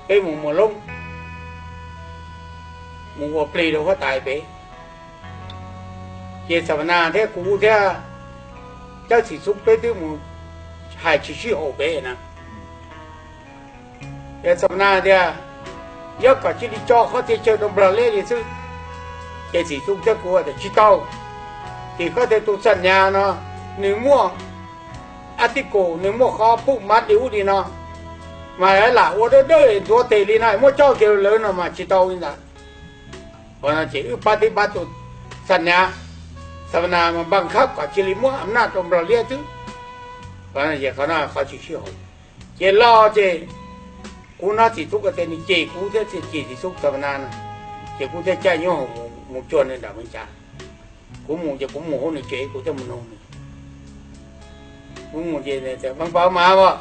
peb mus Muas Loob, mus ua plig rau huab tais pem. Ces Xab Nas thiab kuv thiab Cawm Txim Xub peb twb mus hais tsis sib haum pem na. Ces Xab Nas tias, yog kom cia li tso qhov txhia chaw rau Nplog liab li xwb. Ces Txim Xub thiab kuv tias tsis tau, tim qhov tias tus Xab Nas no nws muaj ab tib kus, nws muaj qhov pum mab li ub li no, mas lam ua dawb dawb ntxuav tes li no muab coj kiag lawm no mas tsis tau li ntawd. Ces wb pab tib pab tus Xab Nas, Xab Nas mas npaj khab kom cia li muab a naj rau Nplog liab xwb. Qhov no tsis sib haum. Ces los ces kuv hnov Txim Xub ko tes nws cem kuv thiab cem Txim Xub Xab Nas na, ces kuv thiaj caij nyoob hoom mus cuag nws nram Mees Cas. Kuv mus ces kuv mus hauv nws tsev kuv thiaj mus nug nws. Kuv mus ces, Meej Paub mas as,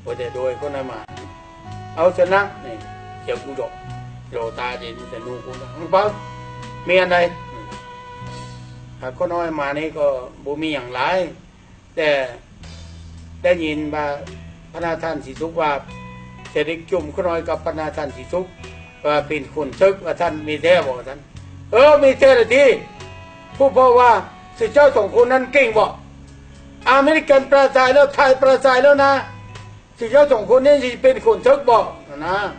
ua tias dua koj no mas, au xab nab, ces kuv zaum, zaum tas ces nug kuv, Meej Paub, me ntawd, koj no mas ne ko, npu me nyeem lais, dab nyi, Pha Na Than Txim Xub, ces li cum koj no ko Pha Na Than Txim Xub, pin khun txawb a than me thiab as, me thiab lawm thiab, kuj pom vas xwm cov xoom khu nan keej as, Amelikas plas xais lawm, Thaib plas xais lawm na, xwm cov xoom khu ne pin khun txawb as na.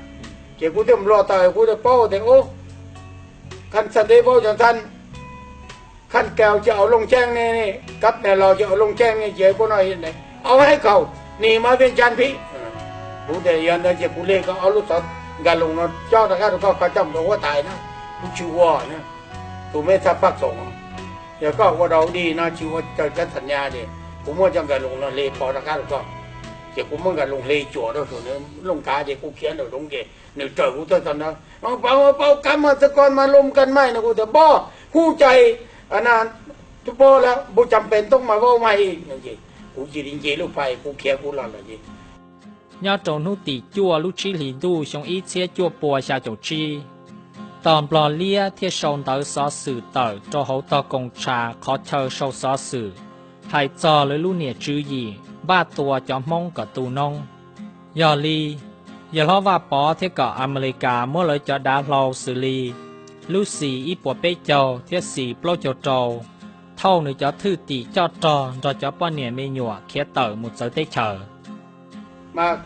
Ces kuv thiaj mus luaj taws kuv thiaj paub tias, khab xab ntev paub cov than, khab kaus ces au looj ceeb ne, kab nas los ces au looj ceeb ne, ces kuv no au hais khaus nim mas Vias Cas phim. Kuv tias yog ntawd ces kuv lig koj ob lub xov Nkaj Loos no cob rov qab rau koj, koj coj mus rau huab tais na, kuv tsis ua na. Tus me txhaj paj xoom, yog koj ua rau dig no tsis ua raws cov tham nyas ces kuv muab cov Nkaj Loos no hle pov rov qab rau koj. Ces kuv muab Nkaj Loos hle cuam rau saum nws looj kav ces kuv khiav nraum zoov ces nws raws kuv tuaj txog ntawd, Pab, pab, kab mas txog koj mas lom kab maij no, kuv tias npog, hu cai, tus pog lawm npu cas pes ntoob mas vau maij. Kuv cia li nce lub pais kuv khiav kuv los lawm ces. Nyob rau hnub tim cuaj lub tsib hlis ntuj xyoo ib txhiab cuaj pua xya caum tsib, tos Nplog liab thiaj sau ntawv xov xwm tawm rau hauv tog koom tshas qhov chaw sau xov xwm hais txog lawv lub niam tswv yim npaj tua cov Hmoob kom tu noob. Yog li, yawg hlob Vaj Pov thiaj kom Amelikas muab lawv cov dav hlau xws li lub xis ib puas peb caug thiab xis plaub caug rau thauj nws cov thwj tim coj rog nrog cov poj niam me nyuam khiav tawm mus txawv teb chaws. Mas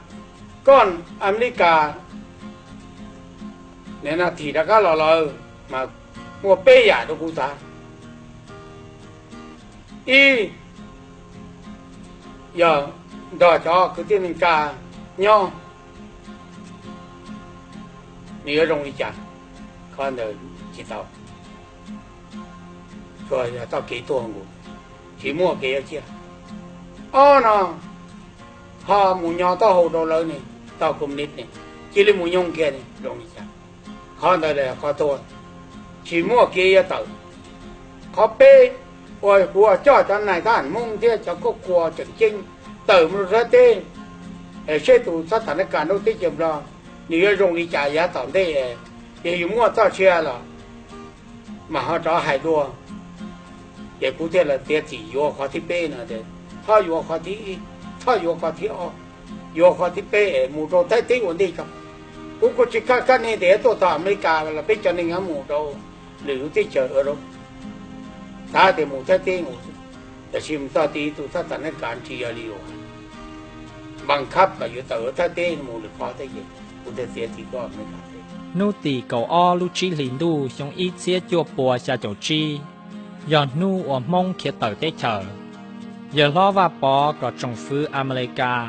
koj Amelikas nim no thim rov qab los lawm mas muaj peb yam rau kuv xav. Ib, yog nrog cov kwv tij neej tsa nyob, nws yuav zoo li cas? Qhov ntawd tsis tau, txhua yog txoj kev tuag nkaus, tsis muaj kev yuav ciaj. Ob no, ho mus nyo taub hau rau lawv ne, tog komunis ne, cia li mus nyoog kiag ne zoo li cas? Qhov ntawd qhov tuag, tsis muaj kev yuav tawm. Qhov peb, uas kuv coj cov nais thab ham Hmoob thiab cov khuab kua tseem ceeb tawm mus rau sab teb, seb tus txhab tham neej kas nraud teb chaws Nplog nws yuav zoo li cas yav tom ntej, yog yus muaj txoj sia los mas ho rov hais dua. Ces kuv thiaj li txiav txim yuav qhov thib peb no, txhob yuav qhov thib ib, txhob yuav qhov thib ob, yuav qhov thib peb es mus rau Thaib teb ua ntej tso. Kuv kuj tsis kaj kab neeg tias tuaj txog Amelikas los peb cov neeg mus rau lwm lub teb chaws ua rau, xav tias mus Thaib teb mus, tab sis mus txog tid tus txhab tham neej kas tsis yog li uas npaj khab kom yuav tawm Thaib teb mus lwm qhov teb ces kuv thiaj txiav txim tuaj Amelikas. Hnub tim kaum ob lub tsib hlis ntuj xyoo ib txhiab cuaj pua xya caum tsib, yog hnub uas Hmoob khiav tawm teb chaws. Yawg hlob Vaj Pov kom tsoom fwv Amelikas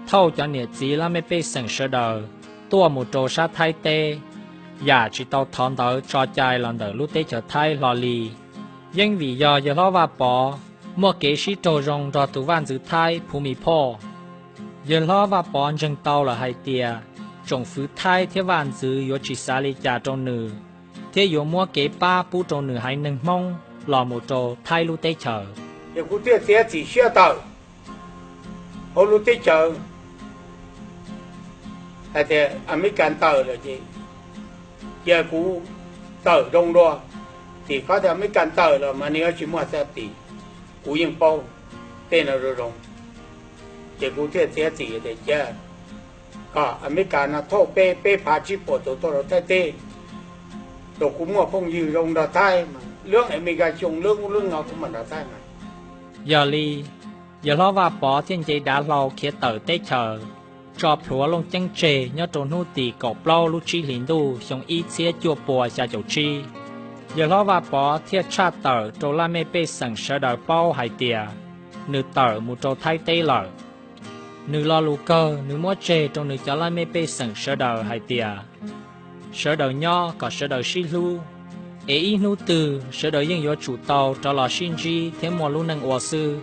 thauj cov niam txiv laj mej pej xeem sawv daws tuaj mus rau sab Thaib teb, yam tsis tau thov ntawv tso cai los ntawm lub teb chaws Thaib hlo li. Yeej vim yog yawg hlob Vaj Pov muaj kev sib raug zoo nrog tus vaj ntxwv Thaib Phu Mi Phoj. Yawg hlob Vaj Pov ntseeg tau lawm hais tias tsoom fwv Thaib thiab vaj ntxwv yuav tsis xav li cas rau nws, thiab yuav muab kev pab pub rau nws haiv neeg Hmoob los mus rau Thaib lub teb chaws. Ces kuv thiaj txiav txim siab tawm hauv lub teb chaws hais tias Amelikas tawm lawm ces cia kuv tawm zoo dua, tim qhov tias Amelikas tawm los mas nws yuav tsis muaj xab tim, kuv yeej paub tej no zoo zoo. Ces kuv thiaj txiav txim tias cia Amelikas no thauj peb peb phav tsib puas tus tuaj rau Thaib teb, rau kuv muaj phooj ywg zoo nrog Thaib, lub Amelikas xyoo lub ub lub no kuv mam nrog Thaib mas. Yog li, yawg hlob Vaj Pov thiaj nce dav hlau khiav tawm teb chaws, tso plhuav Looj Ceeb tseg nyob rau hnub tim kaum plaub lub tsib hlis ntuj xyoo ib txhiab cuaj pua xya caum tsib. Yawg hlob Vaj Pov thiaj tshaj tawm rau laj mej pej xeem sawv daws paub hais tias nws tawm mus rau Thaib teb lawm. Nws lo lus kawg nws muab tseg rau nws cov laj mej pej xeem sawv daws hais tias sawv daws nyob kom sawv daws sib hlub, es ib hnub twg sawv daws yeej yuav tsum tau rov los sib ntsib thiab muaj lub neej ua xwb.